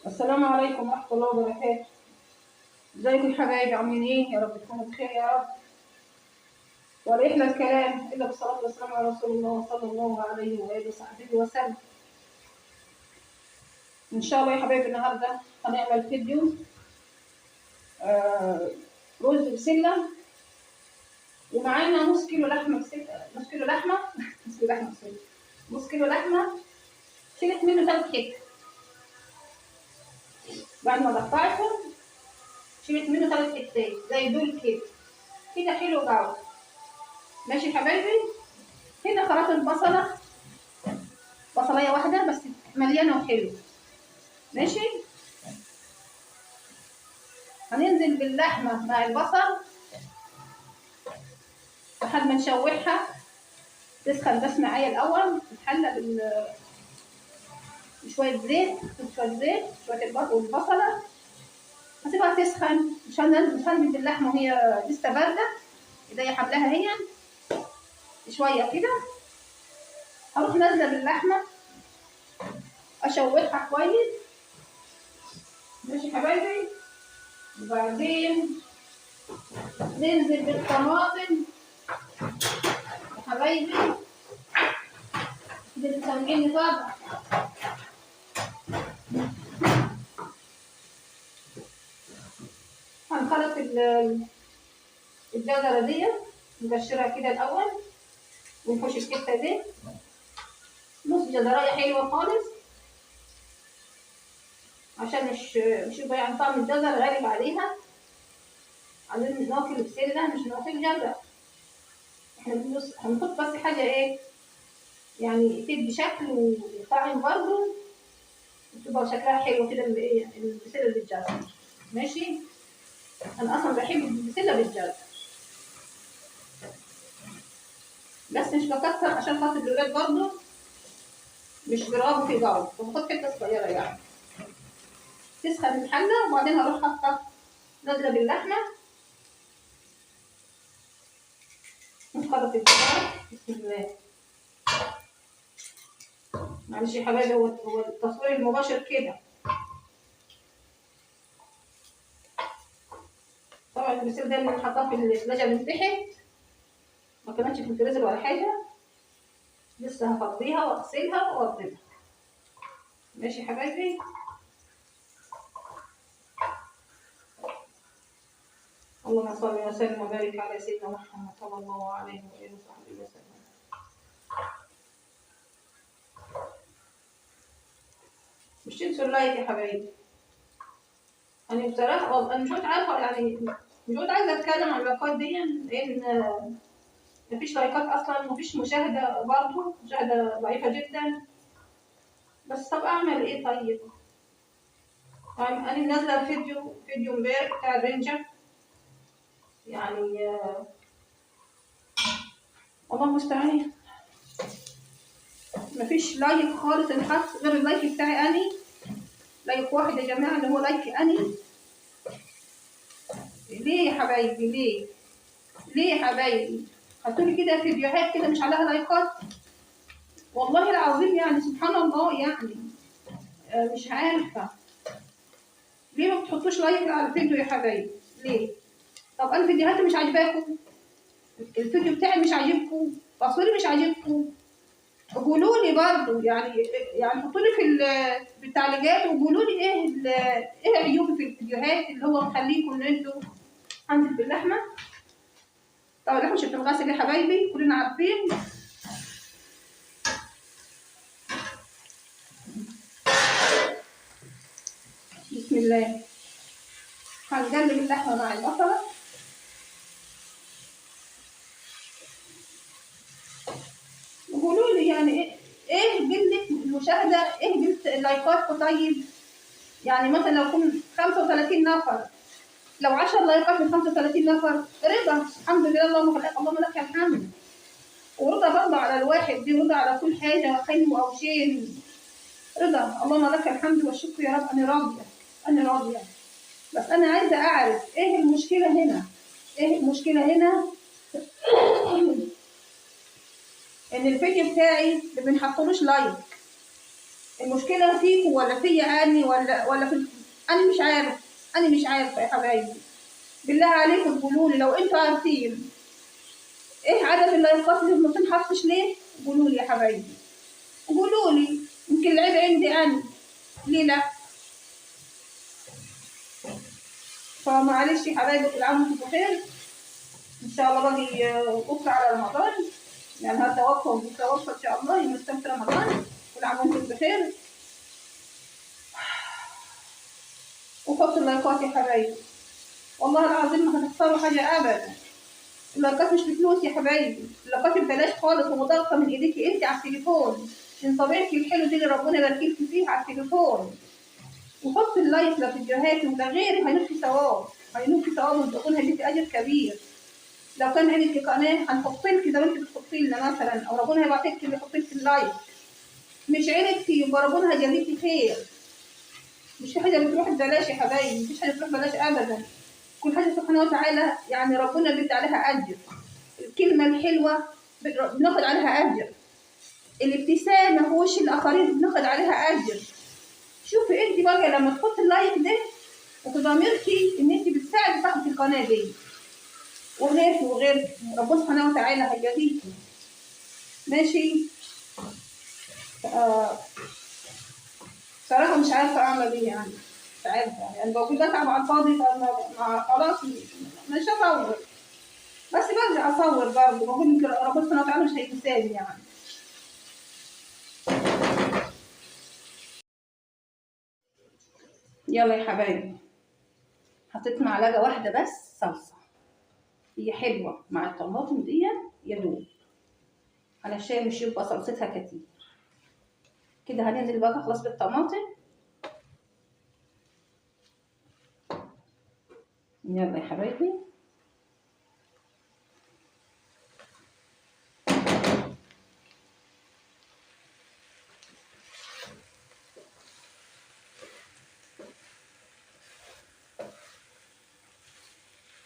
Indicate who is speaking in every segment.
Speaker 1: السلام عليكم ورحمة الله وبركاته. ازيكم يا حبايبي، عاملين ايه؟ يا رب تكونوا بخير يا رب. ولا يحلى الكلام الا بالصلاة والسلام على رسول الله صلى الله عليه وآله وصحبه وسلم. ان شاء الله يا حبايبي النهارده هنعمل فيديو رز بسلة، ومعانا نص كيلو لحمه بسلة، نص كيلو لحمه نص كيلو لحمه بسلة، نص كيلو لحمه شلت منه 3 حتت. بعد ما قطعته شلت منه 3 حتات زي دول كده كده، حلو قوي. ماشي يا حبايبي. هنا خلاص البصله، بصلايه واحدة بس مليانة وحلوه. ماشي، هننزل باللحمه مع البصل لحد ما نشوحها تسخن بس معايا الاول. تتحلى بشوية زيت، شوية زيت، شوية البصله. هسيبها تسخن، مش هنزل باللحمه وهي لسه باردة، ايديا حملاها هي شوية كده. هروح نازله باللحمه اشوحها كويس. ماشي يا حبايبي. وبعدين ننزل بالطماطم يا حبايبي، اللي سامعيني طبعا. هنخلط الجزرة دي، نبشرها كده الأول ونحوش الحتة دي. نص جزراية حلوة خالص عشان مش يبقى يعني طعم الجزر غالب عليها. عايزين ناكل بسلة مش ناكل جزر. احنا هنحط بس حاجة ايه يعني تدي شكل وطعم برضه، وتبقى شكلها حلو كده البسلة بالجزر. ماشي، انا اصلا بحب البسلة بالجزر بس مش بكتر عشان خاطر الولاد برضه مش بيرغبوا في بعض، فبحط حتة صغيرة يعني. تسخن الحلة وبعدين هروح حاطه نازله باللحمه. نخلط الجزر. بسم الله. معلش يا حبايبي، هو التصوير المباشر كده. طبعا البسله ده اللي حطاه في الثلاجة من تحت، ما كانتش في الفريزر ولا حاجة، لسه هفضيها واغسلها واوضبها. ماشي يا حبايبي. اللهم صل وسلم وبارك على سيدنا محمد صلى الله عليه وآله وصحبه وسلم. مش تنسوا ال like يا حبايبي. انا بصراحة انا مش عارفه، يعني مش عايزه اتكلم عن اللايكات دي لان مفيش لايكات اصلا، مفيش مشاهده برضه، مشاهده ضعيفة جدا. بس طب اعمل ايه؟ طيب انا نازله فيديو امبارح بتاع الرنجه، يعني والله المستعان. مفيش like خالص انحط غير ال like بتاعي اني، like واحد يا جماعة اللي هو like اني. ليه يا حبايبي؟ ليه ليه يا حبايبي هاتولي كده فيديوهات كده مش عليها لايكات؟ والله العظيم يعني سبحان الله، يعني مش عارفه ليه ما بتحطوش like على الفيديو يا حبايبي؟ ليه؟ طب انا فيديوهاتي مش عاجباكم؟ الفيديو بتاعي مش عاجبكم؟ تصويري مش عاجبكم؟ قولوا لي برضه، يعني حطوا لي في التعليقات وقولوا لي ايه عيوبي في الفيديوهات اللي هو مخليكم ان انتوا. هنزل باللحمه. طبعا اللحمة مش بتنغسل يا حبايبي، كلنا عارفين. بسم الله. هنقلب اللحمة مع البصله. وقولوا لي يعني ايه قلة المشاهدة، ايه قلة اللايكات؟ طيب يعني مثلا لو كنت 35 نفر، لو 10 لايكات من 35 نفر رضا، الحمد لله. اللهم لك الحمد. ورضا برضه على الواحد دي، رضا على كل حاجة حلو او شين، رضا. اللهم لك الحمد والشكر يا رب. انا راضية، انا راضية. بس انا عايزه اعرف ايه المشكلة هنا، ايه المشكلة هنا؟ ان الفيديو بتاعي ما بنحطلوش like، المشكلة فيكم ولا فيا اني ولا في انا مش عارف، انا مش عارفه يا حبايبي. بالله عليكم تقولوا لي لو انتوا عارفين ايه عدد اللايكات اللي ما بتنحطش ليه؟ قولوا لي يا حبايبي، قولوا لي، يمكن العيب عندي انا، ليه لا؟ فمعلش يا حبايبي، كل عام وانتم بخير. ان شاء الله باجي بكره على رمضان، يعني النهارده وقفه وبكره وقفه ان شاء الله يوم السبت رمضان. كل عام وانتم بخير. وحطوا اللايكات يا حبايبي، والله العظيم ما هتخسروا حاجة ابدا. اللايكات مش بفلوس يا حبايبي، اللايكات ببلاش خالص، ومضغطه من ايديكي انت على التليفون، من طبيعتك الحلو دي اللي ربنا يباركلك فيها على التليفون. وحط ال like لفيديوهاتي وده غيري، هينوب في ثواب، هينوب في ثواب، وتكون هديتي اجر كبير. لو كان عندك قناة هنحط لك زي ما انت بتحطي لنا مثلا، او ربنا هيبعت لك اللي يحط لك ال like. مش عينك يبقى ربنا هيجازيكي خير. مش في حاجة بتروح ببلاش يا حبايبي، مفيش حاجة بتروح ببلاش ابدا. كل حاجة سبحانه وتعالى يعني ربنا بيدي عليها اجر. الكلمة الحلوة بناخد عليها اجر، الابتسامة في وش الاخرين بناخد عليها اجر. شوفي انت بقى لما تحطي ال like ده وفي ضميركي ان انت بتساعدي صاحبه القناة دي وغيرك وغيرك، ربنا سبحانه وتعالى هيجازيكي. ماشي. صراحة مش عارفه اعمل ايه يعني، مش عارفه يعني، بقول بتعب على الفاضي، خلاص مش هصور، بس برجع اصور برضه، بقول يمكن ربنا سبحانه وتعالى مش هينساني يعني. يلا يا حبايبي، حطيت معلقه واحدة بس صلصه، هي حلوة مع الطماطم دي يا دوب، علشان مش يبقى صلصتها كتير كده. هننزل بقى خلاص بالطماطم. يلا يا حبايبي،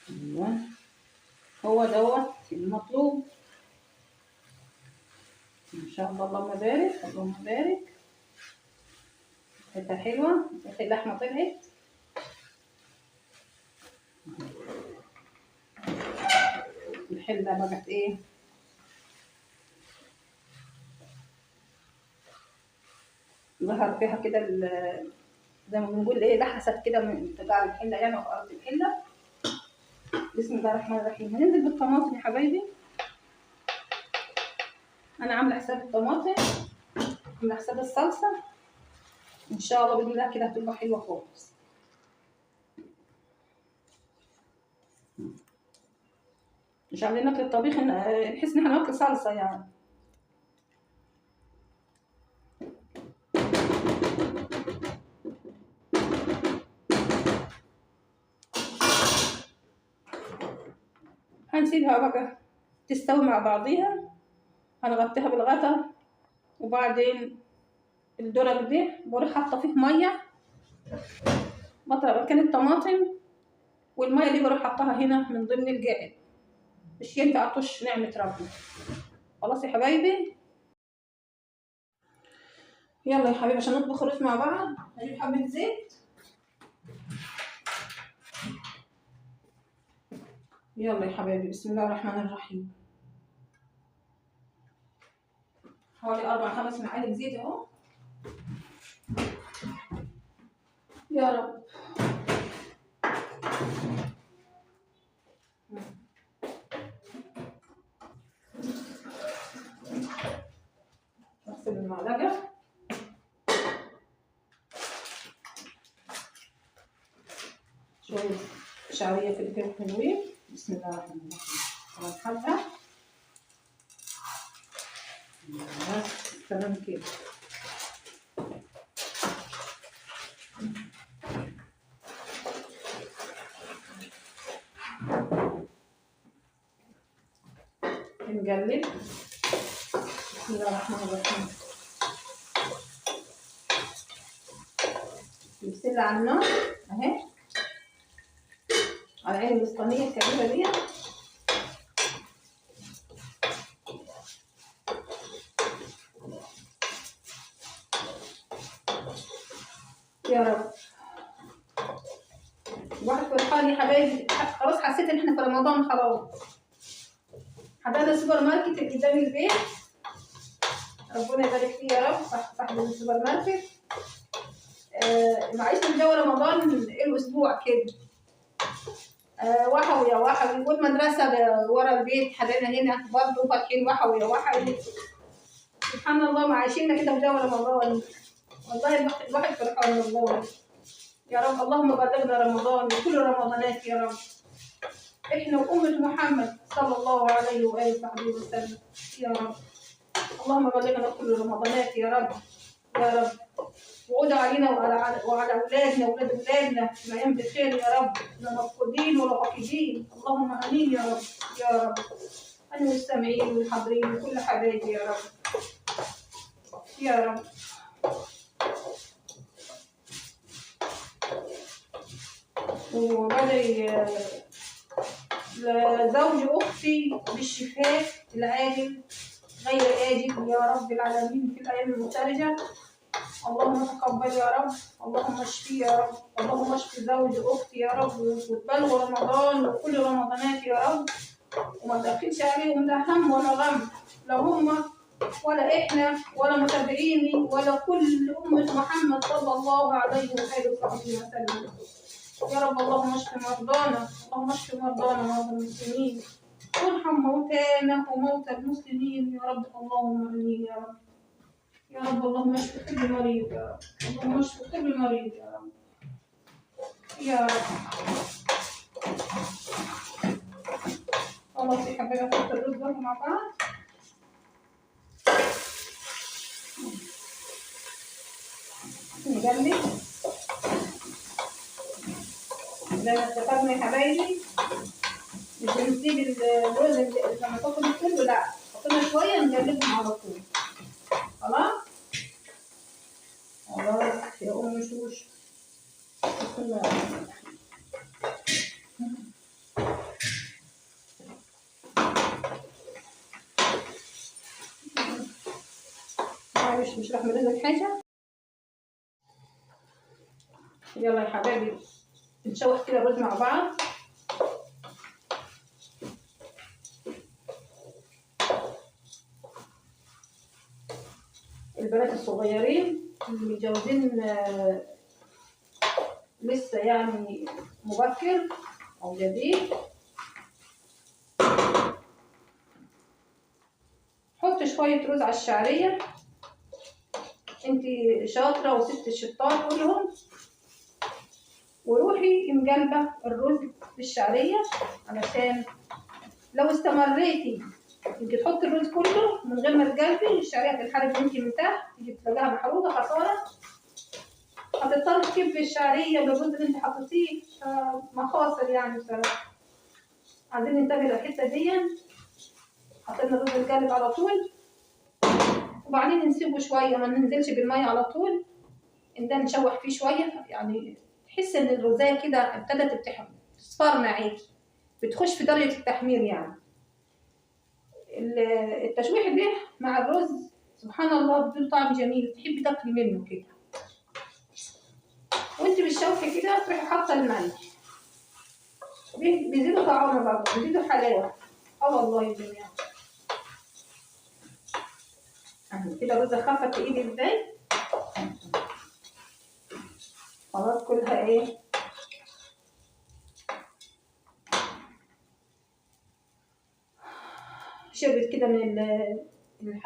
Speaker 1: ايوه هو دوت المطلوب ان شاء الله. اللهم بارك، اللهم بارك. حتة حلوة، اللحمة طلعت. الحلة بقت ايه؟ ظهر فيها كده زي ما بنقول ايه، لحست كده من قاع الحلة يعني، وفي ارض الحلة. بسم الله الرحمن الرحيم. هننزل بالطماطم يا حبايبي. انا عامله حساب الطماطم، عامله حساب الصلصه، ان شاء الله باذن الله كده هتبقى حلوة خالص. مش عاملين ناكل الطبيخ نحس ان احنا ناكل صلصه يعني. هنسيبها بقى تستوي مع بعضيها، هنغطيها بالغطا، وبعدين الدرج ده بروح حاطه فيه مية مكان الطماطم، والمية دي بروح حاطاها هنا من ضمن الجائل، مش ينفع اطش نعمه ربنا. خلاص يا حبايبي، يلا يا حبايبي عشان نطبخ الرز مع بعض. هجيب حبه زيت. يلا يا حبايبي، بسم الله الرحمن الرحيم. حوالي 4 5 معالق زيت اهو. يا رب. اغسل المعلقة. شوية شعرية فلفل حلوين. بسم الله الرحمن الرحيم. حبه تمام كده. نقلب. بسم الله الرحمن الرحيم. البسلة على النار اهي، على عين الاسطنية الكبيرة دي. الواحد فرحان يا حبايبي، خلاص حسيت ان احنا في رمضان خلاص. حضرنا السوبر ماركت اللي قدام البيت، ربنا يبارك فيه يا رب صاحب السوبر ماركت. معيشنا جو رمضان الاسبوع كده. وحوي يا وحوي، والمدرسة ورا البيت حدانا هنا برضه فاتحين وحوي يا وحوي. سبحان الله معيشيننا كده في جو رمضان، والله الواحد فرحان والله. يا رب اللهم بلغنا رمضان وكل رمضانات يا رب، احنا وأمة محمد صلى الله عليه وآله وصحبه وسلم يا رب. اللهم بلغنا كل رمضانات يا رب يا رب، وعود علينا وعلى أولادنا وأولاد أولادنا الأيام بخير يا رب، لا مفقودين ولا فاقدين، اللهم آمين يا رب يا رب. أنا والسامعين والحاضرين وكل حبايبي يا رب يا رب. وبدعي لزوج أختي بالشفاء العاجل غير آجل يا رب العالمين في الأيام المفترجة. اللهم تقبل يا رب، اللهم اشفي يا رب، اللهم اشفي زوج أختي يا رب، وتبلغ رمضان وكل رمضانات يا رب، وما تدخلش عليهم لا هم ولا غم، لا هم ولا إحنا ولا متابعيني ولا كل أمة محمد صلى الله عليه وآله وصحبه وسلم يا رب. اللهم اشف مرضانا، اللهم اشف مرضانا ومرضى المسلمين، وارحم موتانا وموتى المسلمين يا رب، اللهم امين يا رب يا رب. اللهم اشف كل مريض يا رب، اللهم اشف كل مريض يا رب يا رب. خلاص يا حبايبي احط الرز برضه مع بعض. نجلد زي ما اتفقنا يا حبايبي، مش بنسيب الرز لما تاخد كله، لا حطينا شوية نجلبهم على طول. خلاص خلاص يا ام شوش، بسم الله الرحمن الرحيم. معلش مش راح لك حاجة. يلا يا حبايبي نشوح كده الرز مع بعض. البنات الصغيرين اللي متجوزين لسه يعني مبكر او جديد، حط شوية رز على الشعرية. انت شاطرة وست الشطار كلهم، وروحي مجلبه الرز بالشعريه، علشان لو استمريتي انت تحطي الرز كله من غير ما تجلبي الشعرية هتتحرق منك من تحت، تيجي تلاقيها محروقة خسارة، هتضطري تكبي الشعرية بالرز اللي انت حطيتيه، مخاصر يعني بصراحة. عايزين ننتبه للحتة دي. حطينا الرز الجلب على طول، وبعدين نسيبه شوية، ما ننزلش بالمية على طول، ده نشوح فيه شوية، يعني تحس ان الرزايه كده ابتدت تصفر معاكي، بتخش في درجه التحمير يعني. التشويح ده مع الرز سبحان الله بدون طعم جميل، تحبي تاكلي منه كده. وانت بالشوكة كده تروحي حاطه الملح، بيزيدوا طعامه برضه، بيزيدوا حلاوة. اه والله يا جماعة اهو كده الرز خفت في ايدي ازاي. خلاص كلها ايه، شربت كده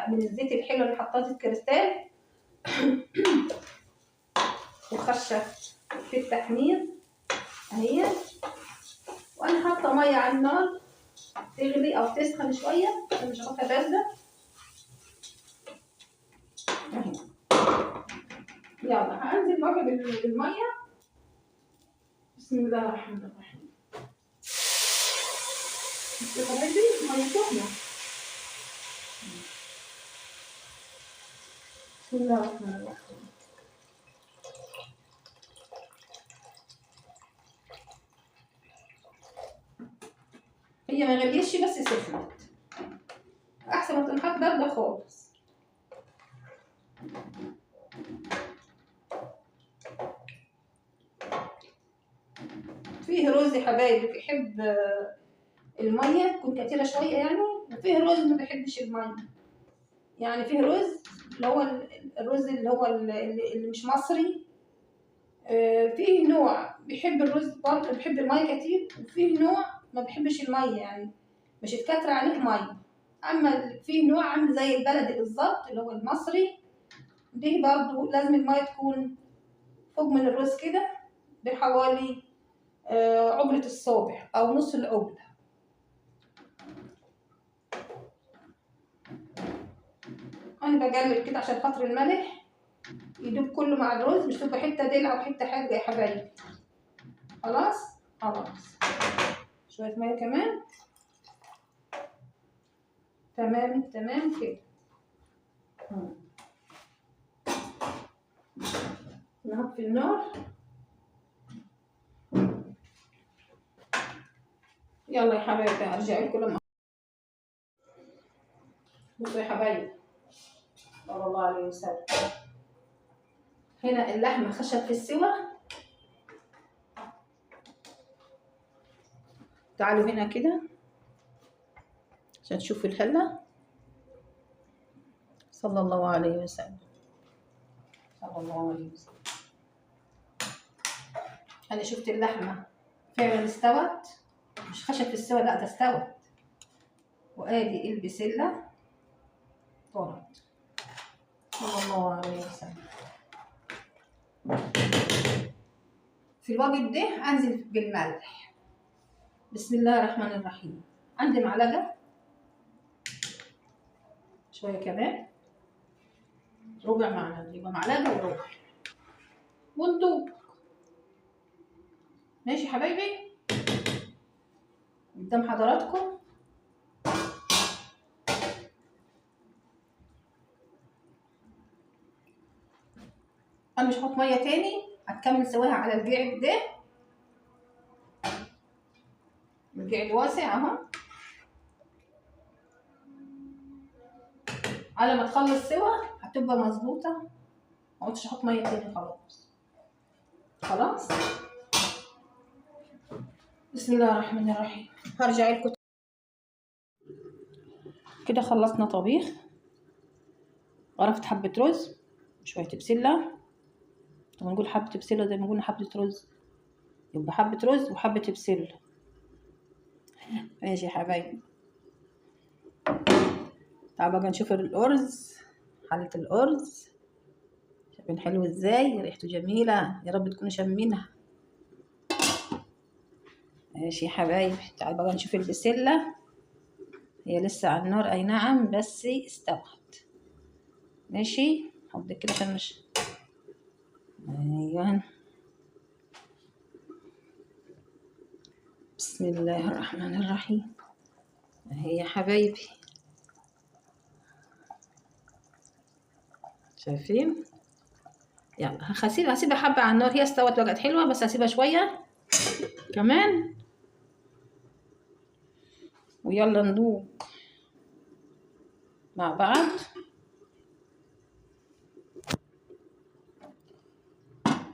Speaker 1: من الزيت الحلو اللي حطاه الكريستال وخشه في التحمير اهي. وانا حاطه مية على النار تغلي او تسخن شوية، انا مش هحطها باردة اهي. يلا هنزل بقى بالمية. بسم الله الرحمن الرحيم. يا حبايبي مية سخنة. بسم الله الرحمن الرحيم. هي ما غليتش بس سخنت، احسن ما تنحط باردة خالص. فيه رز يا حبايبي بيحب المية تكون كتيرة شوية يعني، وفيه رز ما بيحبش المية. يعني فيه رز اللي هو الرز اللي هو اللي مش مصري، فيه نوع بيحب الرز برضه بيحب المية كتير، وفيه نوع ما بيحبش المية، يعني مش تكتر عليه مية. اما فيه نوع عامل زي البلدي بالظبط اللي هو المصري، ده برضه لازم المية تكون فوق من الرز كده بحوالي عقلة الصابع او نص العقلة. انا بقلب كده عشان خاطر الملح يدوب كله مع الرز، مش تبقى حتة دلع وحتة حاجة يا حبايبي. خلاص خلاص، شوية مية كمان. تمام تمام كده. نهب في النار. يلا يا حبايبي ارجع لكم لما. بصوا يا حبايبي صلى الله عليه وسلم، هنا اللحمة خشت في السوى. تعالوا هنا كده عشان تشوفوا الحلة. صلى الله عليه وسلم، صلى الله عليه وسلم. انا شفت اللحمة فعلا استوت، مش خشت في السوى، لا ده استوت. وادي البسله طارت. صلى الله عليه وسلم. في الوقت ده انزل بالملح. بسم الله الرحمن الرحيم. عندي معلقه، شوية كمان، ربع معلقه، يبقى معلقه وربع، وندوب. ماشي يا حبايبي قدام حضراتكم. انا مش هحط مية تاني، هتكمل سواها على الجعد ده، الجعد واسع اهو. على ما تخلص سوا هتبقى مظبوطة، ما عدتش احط مية تاني خلاص. خلاص بسم الله الرحمن الرحيم. هرجع لكم كده. خلصنا طبيخ، غرفت حبه رز، شوية بسلة. طب نقول حبه بسلة زي ما قلنا حبه رز، يبقى حبه رز وحبه بسلة. ماشي يا حبايبي. تعالوا بقى نشوف الارز، حله الارز شايفين حلو ازاي، ريحته جميلة، يا رب تكونوا شامينها. ماشي يا حبايبي. تعالوا بقى نشوف البسله، هي لسه على النار، اي نعم بس استوت. ماشي، حط كده عشان مش، ايوه. بسم الله الرحمن الرحيم. اهي يا حبايبي، شايفين؟ يلا هسيبها حبه على النار، هي استوت وقت حلوة، بس هسيبها شوية كمان. ويلا ندوق مع بعض.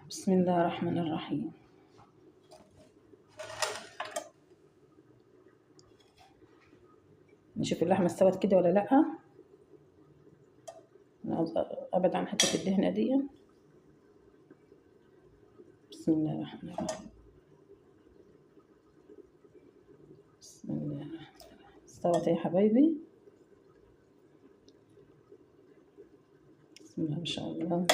Speaker 1: بسم الله الرحمن الرحيم. نشوف اللحمة استوت كده ولا لا. انا عاوزه ابعد عن حتة الدهنه دي. بسم الله الرحمن الرحيم. بسم الله الرحمن الرحيم. استوت يا حبايبي، بسم الله ما شاء الله.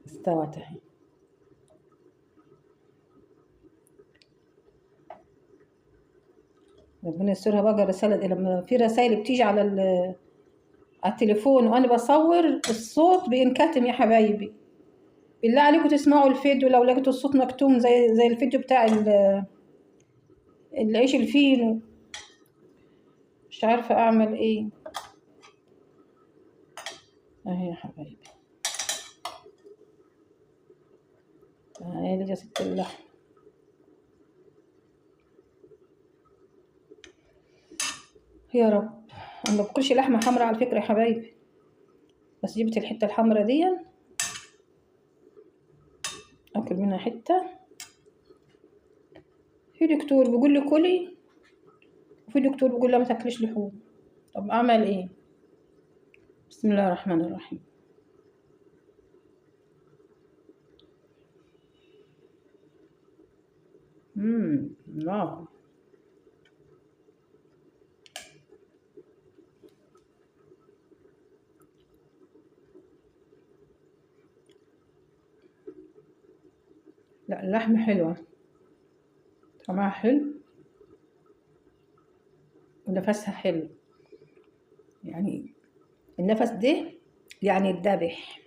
Speaker 1: استوت اهي. ربنا يسترها بقى. رسالة لما في رسائل بتيجي على التليفون وانا بصور الصوت بينكتم يا حبايبي. بالله عليكم تسمعوا الفيديو لو لقيتوا الصوت مكتوم زي الفيديو بتاع العيش الفينو. مش عارفة اعمل ايه. اهي يا حبايبي، تعالي يا ست اللحم. يا رب. انا ما باكلش لحمه حمراء على فكرة يا حبايبي، بس جبت الحتة الحمراء دي اكل منها حتة. في دكتور بيقول لي كلي، وفي دكتور بيقول لي ما تاكليش لحوم. طب اعمل ايه؟ بسم الله الرحمن الرحيم. لا لا، اللحمة حلوة، طعمها حلو ونفسها حلو. يعني النفس ده يعني الذبح،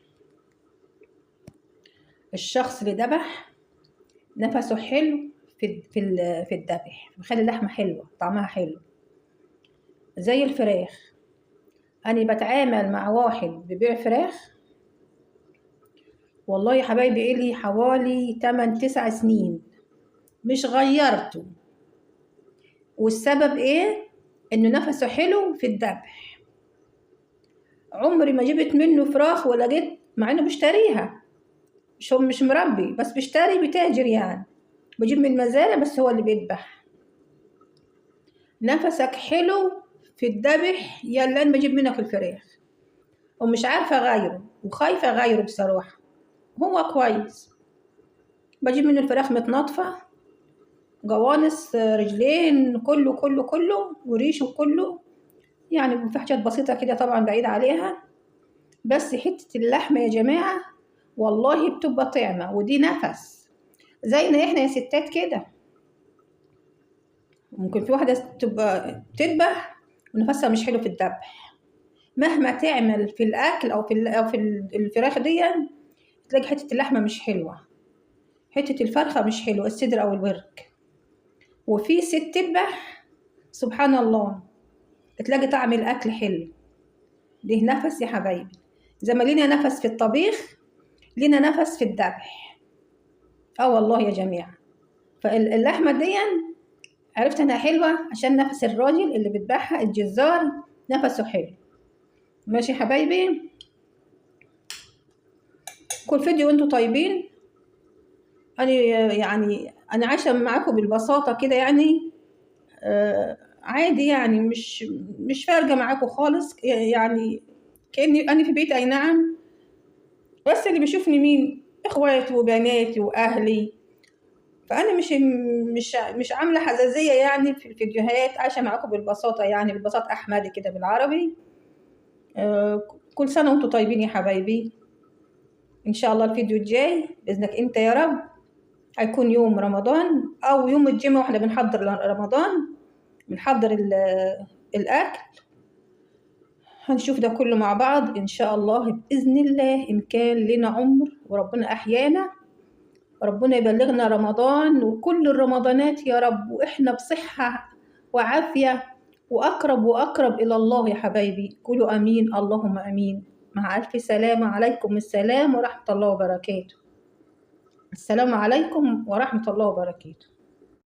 Speaker 1: الشخص اللي ذبح نفسه حلو في في في الذبح، بيخلي اللحمة حلوة طعمها حلو. زي الفراخ، أنا بتعامل مع واحد ببيع فراخ، والله يا حبايبي إلي حوالي 8-9 سنين مش غيرته. والسبب ايه؟ انه نفسه حلو في الذبح. عمري ما جبت منه فراخ ولا جيت، مع انه بشتريها، مش هو مش مربي، بس بشتري بتاجر يعني، بجيب من مزارع، بس هو اللي بيذبح. نفسك حلو في الذبح، يلا انا بجيب منك الفراخ، ومش عارفه اغيره وخايفة اغيره بصراحة. هو كويس، بجيب منه الفراخ متنطفه، جوانص، رجلين، كله كله كله، وريشه كله، يعني في حاجات بسيطة كده طبعا بعيد عليها، بس حتة اللحمة يا جماعة والله بتبقى طعمه، ودي نفس زينا احنا يا ستات كده. ممكن في واحدة تبقى بتذبح ونفسها مش حلو في الذبح، مهما تعمل في الاكل او في الفراخ دي، تلاقي حتة اللحمة مش حلوة، حتة الفرخه مش حلوة، الصدر او الورك. وفي ست تذبح سبحان الله تلاقي طعم الاكل حلو. ليه نفس يا حبايبي، زي ما لينا نفس في الطبيخ لينا نفس في الذبح. والله يا جماعة، فاللحمه دي عرفت انها حلوة عشان نفس الراجل اللي بيذبحها الجزار نفسه حلو. ماشي حبايبي، كل فيديو وانتوا طيبين. انا يعني انا عايشه معاكم بالبساطة كده يعني، عادي يعني، مش فارقه معاكم خالص، يعني كاني انا في بيت، اي نعم، بس اللي بيشوفني مين؟ اخواتي وبناتي واهلي. فانا مش مش مش عامله حزازيه يعني في الفيديوهات، عايشه معاكم بالبساطة يعني، بالبساطة احمدي كده بالعربي. كل سنة وانتم طيبين يا حبايبي. ان شاء الله الفيديو الجاي باذنك انت يا رب هيكون يوم رمضان او يوم الجمعة، واحنا بنحضر رمضان، بنحضر الاكل. هنشوف ده كله مع بعض ان شاء الله باذن الله، ان كان لنا عمر وربنا احيانا، ربنا يبلغنا رمضان وكل الرمضانات يا رب، واحنا بصحة وعافيه، واقرب واقرب الى الله يا حبايبي. قولوا امين، اللهم امين. مع الف سلامه عليكم، السلام ورحمة الله وبركاته. السلام عليكم ورحمة الله وبركاته.